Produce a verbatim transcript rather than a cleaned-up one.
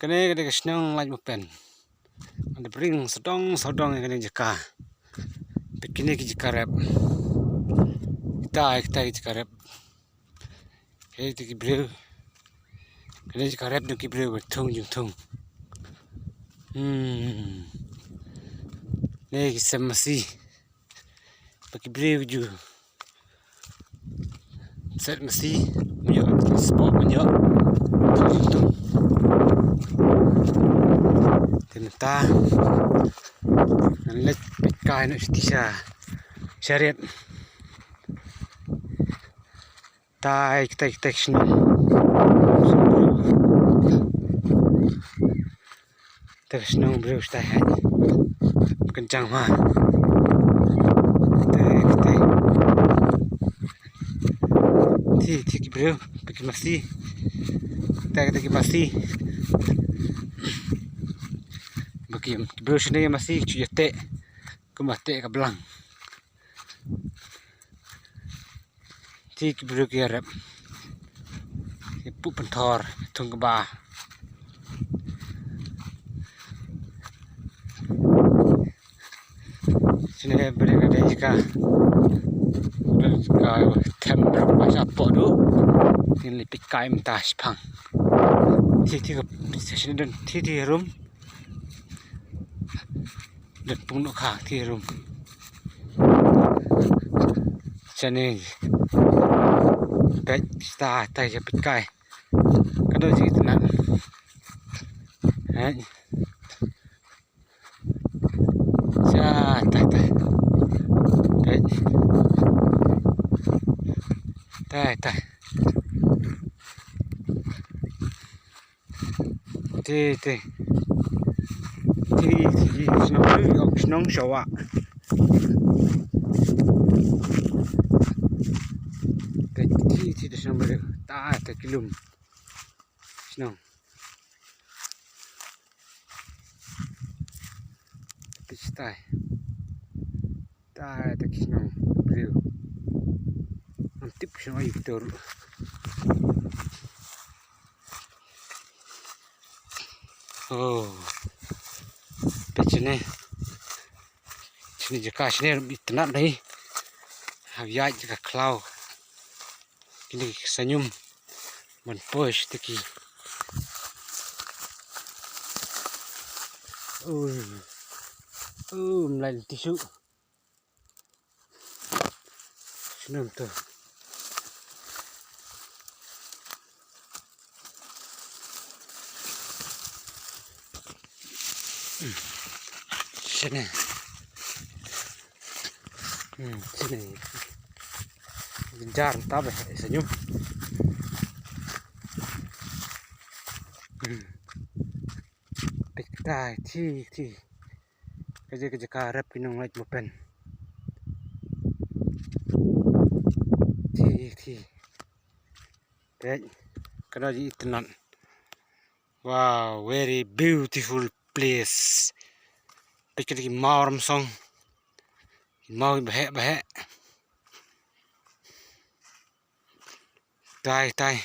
Kane ka dei ka shnong Laitumpen. Nga da pyrshang sawdong sawdong ïa kane ka jaka. Peit kine ki jaka rep. Kita, kita ki jaka rep. Kane kita ki briew. Kane jaka rep jong ki briew ba thung jingthung. Hmm. Ne ki sem masi. Ba ki briew ju set masi, mynjur spot mynjur. Te mynta ngan leit peit kai noh sha sha riat. Tai, tai, tai shnong. Tai shnong briew tai hai. Kynjang ma. Tai, tai. Ti, ti ki briew, ba ki masi. Tai, tai ki masi. Ba ki briew shane masi, chu ïa te. Kumba te ka blang. Ti ki briew ki rep. Ki pu pynthor, thung kaba. Shane briew ka dei ka. Ka them rep ba sha podu. Tin li pikai mynta shipang. Ti ti ka station don ti ti rum. Dot pung noh ka ti rum. Shane. Peit, ta, ta, ja peit kai. Ka dei ji tena. Hai. Ja, ta, ta. Peit. Ta, ta. Te, te. Te, te, shnong, shnong shawa. Te, te, te, shnong, ta, te, ki lum. Shnong. Te, tai. Tai, ta ki shnong briew. Ngam tip shnong aïu ki tur. Oh. Te shane. Shane jaka shane rum itynnad dei. Hap ïaid jaka khlaw. Kine ki sanyum. Ban poi sha te ki. Oh. Oh, mlai lynti shuh. Shnong to. Shane. Hmm, shane. Jar ta ba sanyum. Hmm. Peit tai ti ti. Ka jaka, ka jaka rep ki nong Laitumpen. Ti ti. Peit, ka dei ji itynnad. Wow, very beautiful place. Peit ka dei ki maw ramsong. Ki maw ba heh ba heh. Tai, tai.